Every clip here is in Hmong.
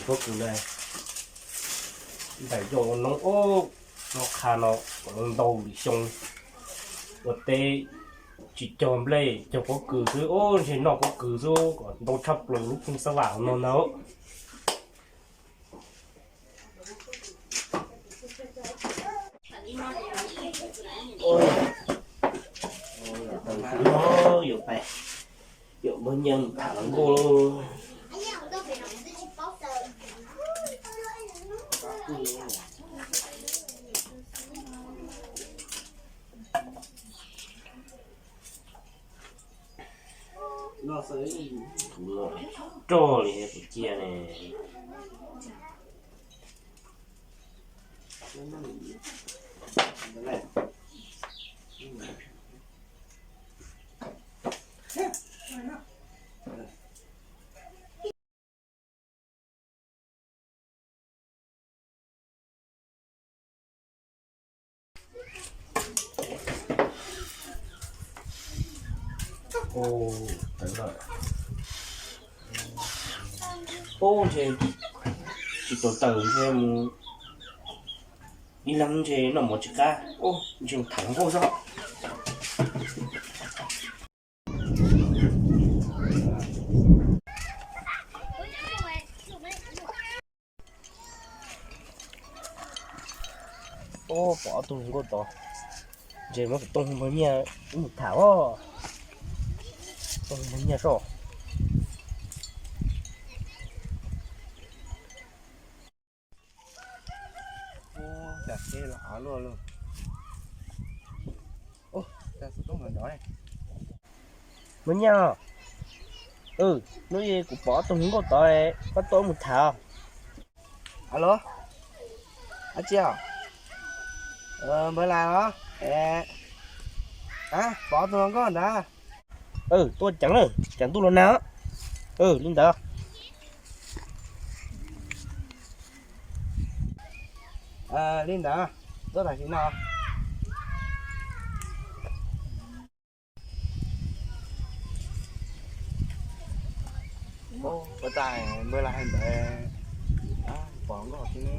Pob kws na, ntais yog ua noob ub, noob qha no kom ntau lwm xyoo ua teb tsis cog nplej cog pob kws xwb, ub ntshe noj pob kws xwb kom ntau tshaj plaws lub phooj xab vam no na. Yuav pais, yuav muab nyiaj tham hluas nkauj lauj. Roj li kuv cia ne. Ub, ntshe tsis tau tawm ntshe mus ib leeg ntshe noj mov tsis qab, ntshe mus tham hluas nkauj xwb. Ub, pom ob tug hluas nkauj tod, ntshe muab kuv tooj npawg nyiaj wb mus tham os. Tooj npawg nyiaj soj. Ub, cas tsheb los av luaj luaj. Ub, cas xov tooj nrov nrov ne. Npawg nyiaj, hnub i kuv pom ob tug hluas nkauj tod, koj tuaj wb mus tham os. Alo, dab tsi os? Npawg Las los? Pom ob tug hluas nkauj ntawd. Tuaj ceev lawm, ceev ntuj los nag. Li ntawd. Li ntawd, tuaj tam sim no. Ua cas npawg Las hais ntawd, pom nkauj thiab.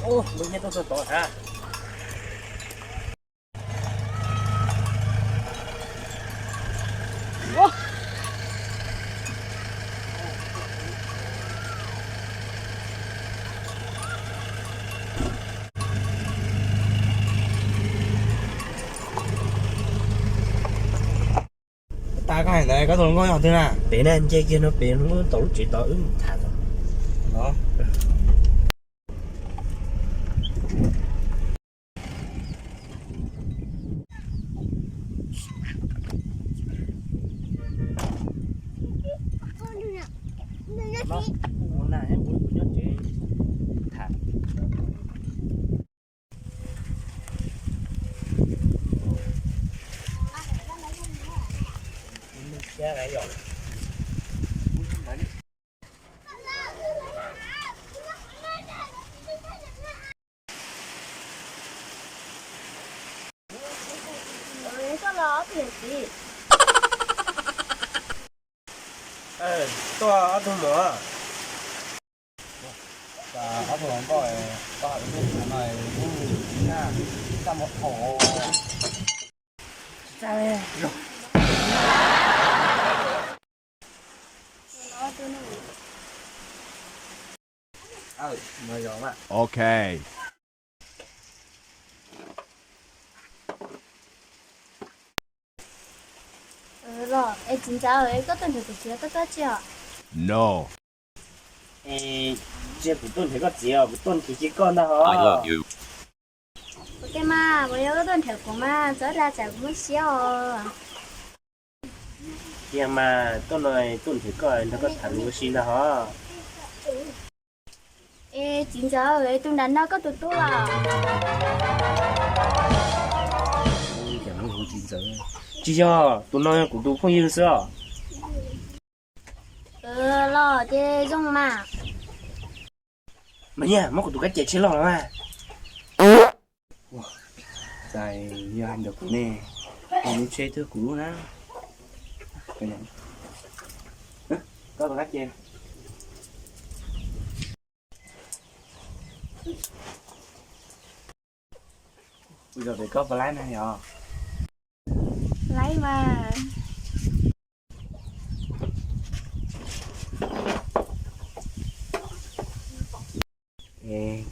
Ub, npawg nyiaj tuaj txog tod sas. Tas koj hais ntawd koj tus hluas nkauj yog twg na? Pem na, nce kiag no pem lub tau lub tsev tod wb mus tham tod. Tuaj ob tug mov. Ob tug hluas nkauj, koj hais lub ntiaj teb no, ub, tsis txaj muag thaum. Ok. Los es txiv ntxawm, koj tuaj nrhiav kuv txiv koj tuaj tsi os? No. Es tsis yog kuv tuaj nrhiav koj txiv os, kuv tuaj nrhiav tsis koj ntag hos. Ua ke mas, puas yog koj tuaj nrhiav kuv mas, txhob dag tsam kuv muaj siab os. Tiag mas, tuaj no tuaj nrhiav koj nrog koj tham lus ua si ntag hos. Es txiv ntxawm, tus nram no koj tus tub los? Tsis ntxaws, tsis yog, tus no yog kuv tus phooj ywg xwb os. Los ces zoo mas. Mas Nyiaj, muab kuv tus kab ce tsheb loj los mas. Txais yog hais ntawd kuv ne, kuv tsheb twg kuv lub na. Koj tus kab ce. Kuv zov pem koj puas laib na yog? Laib mas.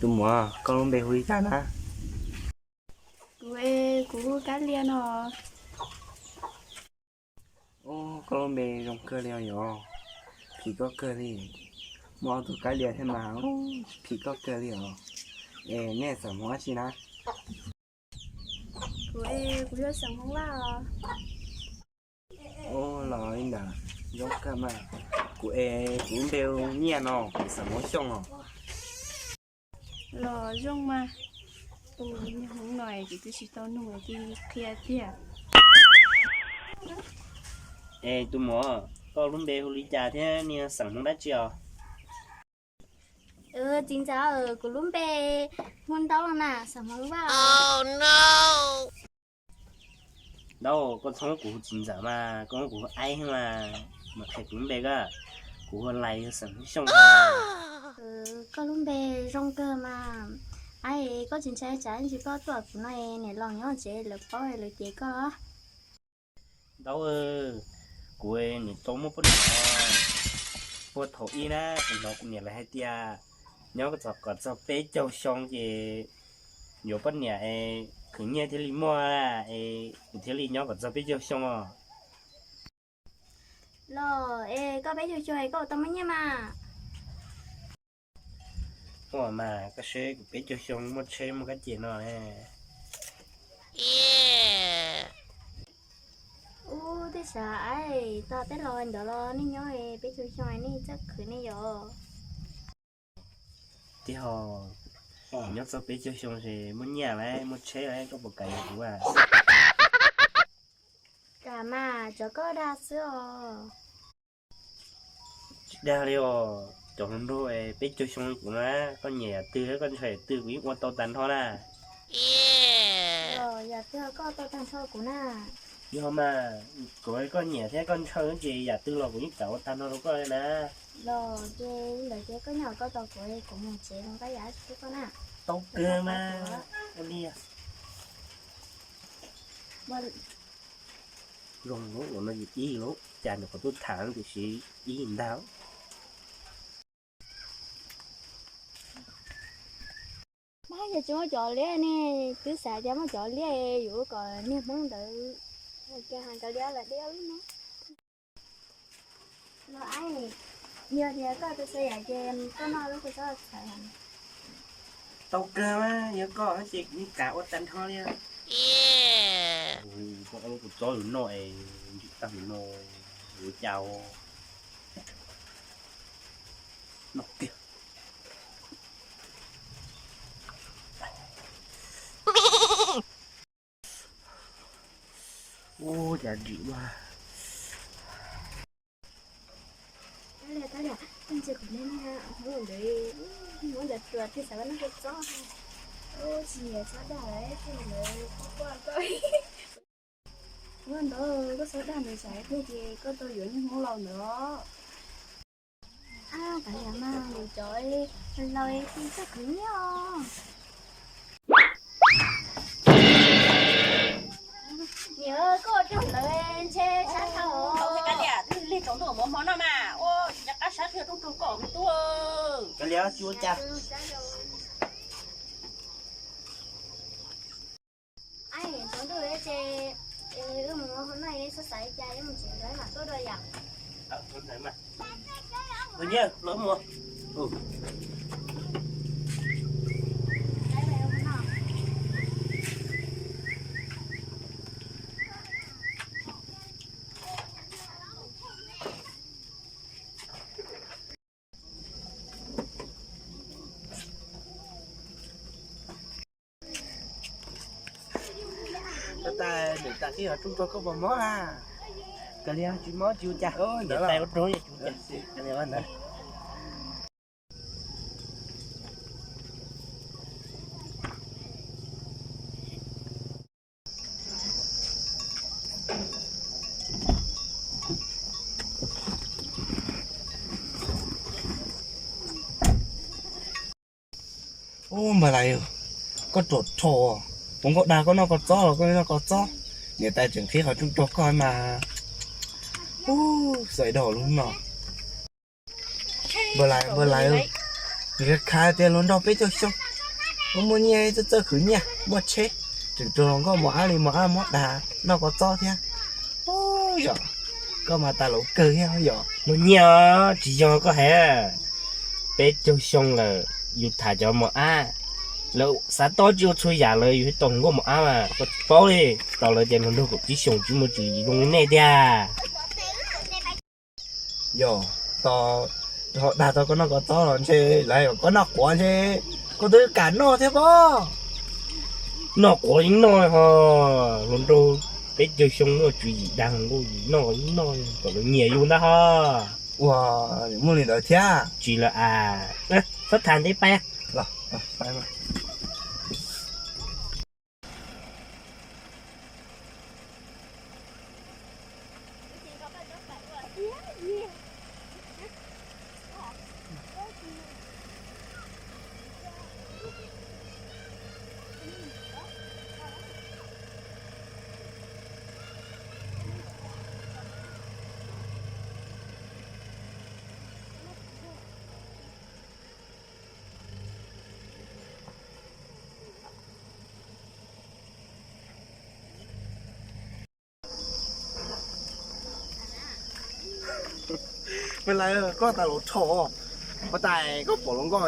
Tus muam, koj lub npe hu li cas na? Kuv, kuv hu Kab Lia no. Ub, koj lub npe zoo kawg li os yom, phim koj kawg li. Muaj ob tug Kab Lia thiab mas, phim koj kawg li os. Es nej xeem Hmoob dab tsi na? Kuv, kuv yog xeem Hmoob Vaj os. Ub, los li ntawd zoo kawg mas. Kuv es kuv lub npe hu Nyiaj no, kuv xeem Hmoob Xyooj os. Los zoo mas. Tus niag Hmoob no es kuv twb tsis tau nug es cia li qhia tiag. Es tus muam, koj lub npe hu li cas thiab niag xeem Hmoob dab tsi os? Txiv ntxawm, kuv lub npe hu Ntaub na, xeem Hmoob Vaj. Ntaub, koj txhob muab kuv hu txiv ntxawm mas, koj muab kuv hu aib mas, mam qhia kuv lub npe koj. Kuv hu Lais, yog xeem Hmoob Xyooj. Koj lub npe zoo kawg mas. Aib, koj tsis ntshai tsam ib ntsis koj tuaj kuv no niam laus nyob tsev lawv paub lawv cem koj los? Ntaub, kuv nim tau muaj poj niam, puag thaum ub na, kuv hnov kuv niam lawv hais tias nyob kom txog peb caug xyoo ces yuav poj niam es khwv nyiaj thiaj li muaj, es kuv thiaj li nyob kom txog peb caug xyoo os. Los es koj peb caug xyoo es koj ua tau muaj nyiaj mas? Ua mas koj seb kuv peb caug xyoo muaj tsheb muaj kab ces no. Ub, tej zaum aib, tog tej laus ntawd los nej nyob peb caug xyoo nej txawj khwv nej yom? Tiag ho, nyob txog peb caug xyoo ces muaj nyiaj lawm, muaj tsheb lawm, koj puas kam yuav kuv a? Kam mas, tsuav koj dag xwb os. Tsis dag li os, cov hluas nraug peb caug xyoo li kuv na, koj nyiam yam twg koj ntshaw yam twg kuv yeej ua tau tag nrho na. Yam twg koj tau tag nrho kuv na. Yog mas, kuv koj nyiam thiab koj ntshaw ces yam twg los kuv yeej kam ua tag nrho rau koj li na. Los ces li ntawd ces koj nyob koj tos kuv, kuv mus tsev mus pab yam tsis pub koj na. Tau kawg mas. Ua li. Zoo lawm, ua no ib lub cas nws qhov tuaj tham tiam sis ib ntag. Mas yog tsis muaj cov liab ne, twb xav tias muaj cov liab yuav kom niag Hmoob ntawd ua cas hais cov liab lawm deb lub no. Los aib, yog tias koj tu xav yam ces koj noj lub kua txob txhawv. Tau kawg mas, yog koj ces kuv yeej kam ua tag nrho li. Koj ob lub kua txob yus noj es ntsim tag yus no, yuav cas noj kiag. Ub, cas dim mas. Ntse kuv ne, ntawd muab ntawd rua thiaj xav noj kua txob. Ub, tsis nyiam txhob dag, ntawd kuj quaj koj. Ua ntawd koj txhob dag ntawd, tsam ib pliag ces koj tau yuav niag Hmoob laus ntawd os. Ab, kav liam mas, cov laus tsis txawj khwv nyiaj os. Niam, koj ua rau lawv ntshe sab dhau. Kav liam, lig tsaus ntuj mus hmo noj mas, ua tsis nco qab sab dhau rooj raug koj tus tub. Kav liam, tsis ua cas. Aib, tsaus ntuj ces wb mus hmo noj, xav xav li cas wb mus tsev mam tuaj dua yom. Los mus. Tais niam tais qhib qhov rooj rau koj puas mob na? Kav liam, tsis mob tsis ua cas. Niam tais ua rau tsis ua cas. Ub, Npawg Lais, koj ruam rho, puas nkauj dag koj noj koj txob los koj noj koj txob, niam tais tseem qhib qhov rooj rau koj mas. Ub, xav dhau lub no. Npawg Lais, Npawg Lais, nws khav tias luag nrog peb caug xyoo, muaj nyiaj txawj txawj khwv nyiaj, muaj tsheb, tseem raug hluas nkauj mos ab li mos ab muab dag noj koj txob thiab. Ub, yog koj mas tas laus kawg thiab yog. Muaj nyiaj tsis yog koj hais, peb caug xyoo lawm yus tham cov mos ab, lawv xav tob tsis ua txhua yam lawv yus tau hluas nkauj mos ab mas koj tsis paub li. Tos lawv tias luag nrog kaum tsib xyoos tsis muaj tswv yim zoo li nej tiag. Yog, tos, ho dag tau koj noj koj txob los ntshe lawv hais kom koj noj quav ntshe koj twb kam noj thiab pob. Noj quav yeej noj ho, luag nrog peb caug xyoo muaj tswv yim dag hluas nkauj yim noj yeej noj kom lawv nyiam yus ntag ho. Ua, muaj li ntawd thiab. Tsis lawm as, txhob tham ntev pais. Npawg Lais, koj tas laus rho, ua tais koj pom hluas nkauj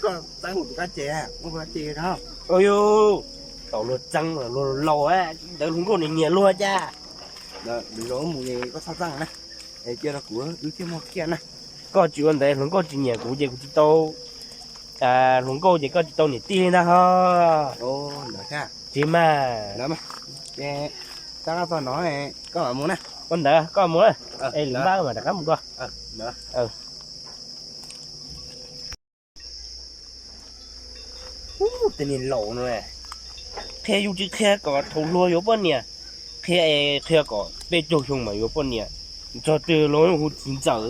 koj txeeb kuv tus kab ces, muab kuv kab ces rau. Ua yus, tau luag txeeb luag laus, ntawd hluas nkauj nws nyiam luag cas. Nws zoo mus koj txhob txeeb na, es cia rau kuv wb thiaj muaj kiag na. Koj tsis ua ntawd hluas nkauj tsis nyiam kuv ces kuv tsis tau, hluas nkauj ces koj tsis tau niam tij li ntag ho. Tsis mas. Tab qab txog no koj mam mus na. Ua ntawd koj mus na, es lwm npab mas rov qab mus koj. Ub, tej niag laus no, qhia yus tsis qhia kom thaum hluas yuav poj niam, qhia es qhia kom peb caug xyoo mas yuav poj niam. Txog twg los hu txiv ntxawm,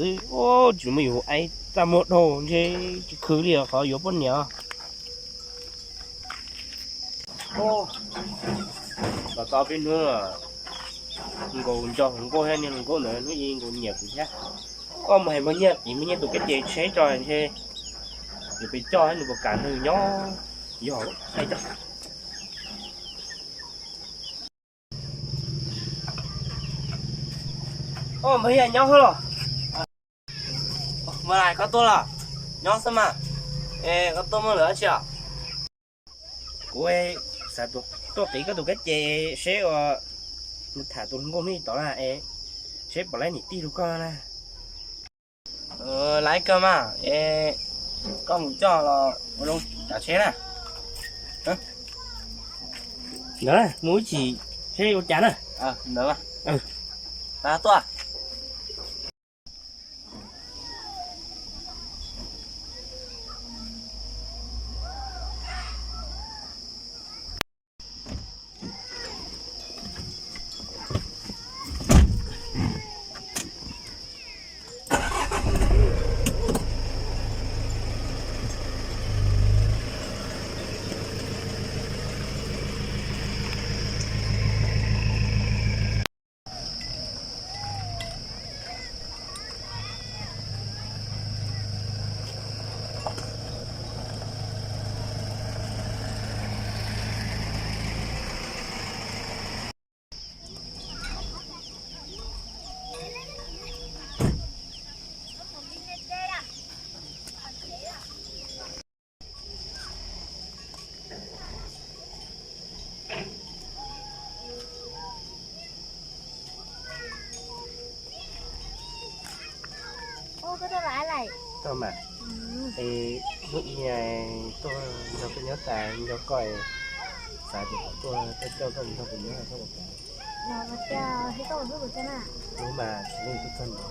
tsis muaj yus hu aib txaj muag dhau ntshe tsis khwv li qhov yuav poj niam. Tos tos peb hnub, nkaus nco hluas nkauj thiab, niag hluas nkauj ntawd hnub ib nkaus nyiam kuv thiab. Koj mus hais npawg Nyiaj, npawg Nyiaj tus kab ces tsheb tso ntshe yuav pes coj thiab nws puas kam nrog yus nyob. Yog, hais tso. Npawg Nyiaj nyob los? Npawg Lais koj tuaj los? Nyob xwb mas. Es koj tuaj muaj lawm dab tsi os? Kuv xav tuaj qiv koj tus kab ces seb ua, tham tus hluas nkauj hnub ib tod na es seb puas laib niam tij rau koj na. Laib kawg mas, es koj mus coj los ua zoo tsav tsheb na. Ntawd mus ib chim seb ua cas na. Ntawd tuaj. Tau mas, es hnub ib tuaj nrog peb nyob tas nrog koj, Xav tias kom tuaj coj koj mus nrog kuv nyob, koj puas kam? Los mas, tsis txhob ntxov.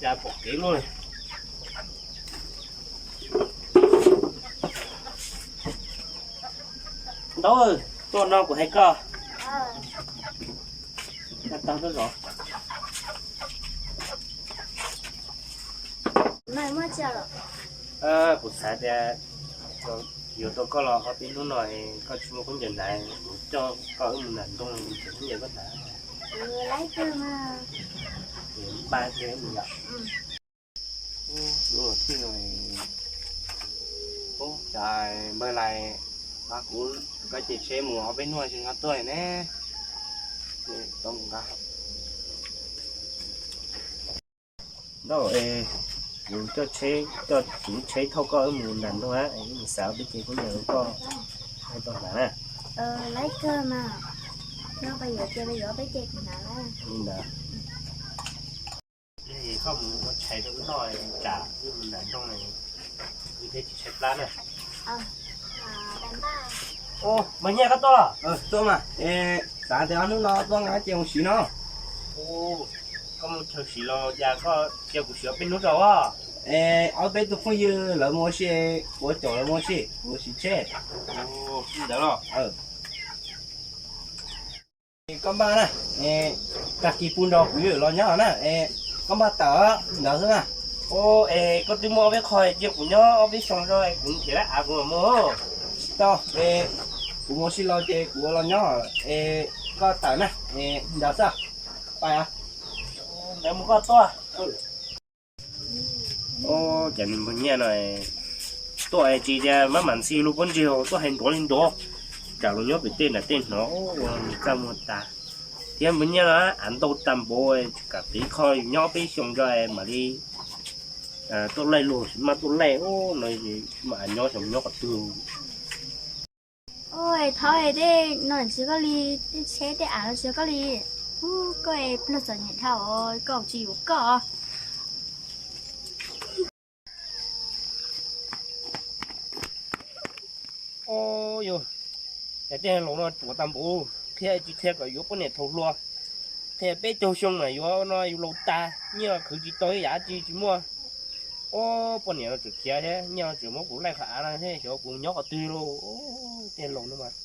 Cas pom kev luaj li. Ntaub, tuaj no kuv hais koj. Tau tau zov. Kuv xav tias yuav tau koj los ob peb hnub no, koj tsis muaj khaub ncaws hnav, kuv coj koj wb mus nram nroog, kuv khaub ncaws koj hnav. Npaj thiab mus yom. Lub tij no, cas npawg Lais pab kuv, koj ces tsheb mus ob peb hnub tsis nqa tuaj ne. Ntaub, kuv coj tsheb, coj kuv tsheb thauj koj wb mus nram nroog, wb mus xav ob peb ce khaub ncaws rau koj, koj tau hnav na. Li ntawd, koj mus ua tshais rau wb noj, tsam wb mus nram nroog, wb thiaj tsis tshaib plab na. Npawg Nyiaj, koj tuaj los? Tuaj mas, xav tias ob hnub no tuaj nqa ces mus siv no. Koj mus chaw siv los cas koj cia kuv siv ob peb hnub rau os? Ob peb tug phooj ywg lawv mus ua si, kuv caum lawv mus ua si, kuv siv tsheb. Li ntawd los? Koj npaj na, tag kis pub nrog kuv yuav los nyob na, koj npaj tawm ntawd xwb na. Es koj twb muaj ob peb qho cia kuv nyob ob peb xyoos tso kuv nrhiav lawv av kuv mam mus. Tau, kuv mus ua si los ces kuv los nyob, es koj tawm na, ntawd xwb. Pais. Ntawd mus koj tuaj. Ces nws npawg Nyiaj no tuaj tsis tias maj mam ntxhi lub pob ntseg tuaj hais nrov li nrov, tsam los nyob pem tej nram tej hnov ua nws txaj muag tas. Thiab npawg Nyiaj no av ntau tag npaum, kam tiv kho yus nyob peb xyoos tso mam li tuaj laij luag, tsis maj tuaj laij no, tsis maj av nyob xyov nyob qhov twg. Thaub, tej no tsis yog koj li, tej tsheb tej av no tsis yog koj li. Koj pluag txom nyem dhau, koj tsis yuav koj. Yog, es tej laus no ruam tag npaum, qhia tsis qhia kom yuav poj niam thaum hluas, qhia peb caug xyoo mas yuav no yus laus tas, nyiaj khwv tsis tau ib yam dab tsi tsis muaj. Poj niam no tseem khiav thiab, nyiaj no tseem muab kuv laij qhov av no thiab, xyov kuv nyob qhov twg lauj. Tej laus no mas,